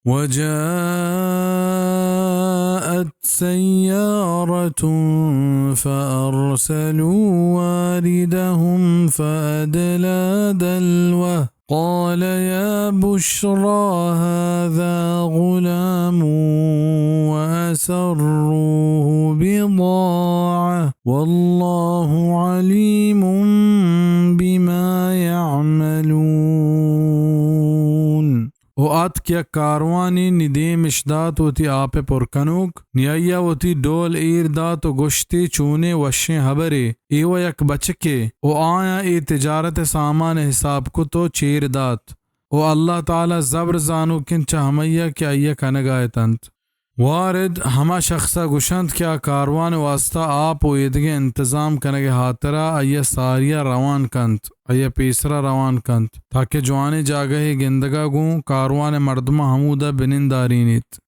وجاءت سيارة فأرسلوا واردهم فأدلى دلوه قال يا بشرى هذا غلام وأسروه بضاعة والله عليم بما يعملون. و آتک یک کاروانی نی دیم اش دات وتی آپ ء پر کنوک، نی آئی ء وتی ڈول ایر دات و گوشتی، چونیں وشیں ہبرے، اے و یک بچکے، و آیاں اے تجارت ء سامان ء حساب کت و چیر دات۔ و اللہ تعالی زبر زانوک انت چہ ہمائی ء کہ آئی ء کنگ ء اتنت۔ وارد ہما شخص ء گوشنت کہ آ کاروان ء واستا آپ و ایدگہ انتظام کنگ ء ہاترا آئی ء ساری ء روان کنت، آئی ء پیسرا روان کنت، تاکہ جوانیں جاگہے گندگ ء گوں کاروان ء مردماں ہمودا بنندارینیت۔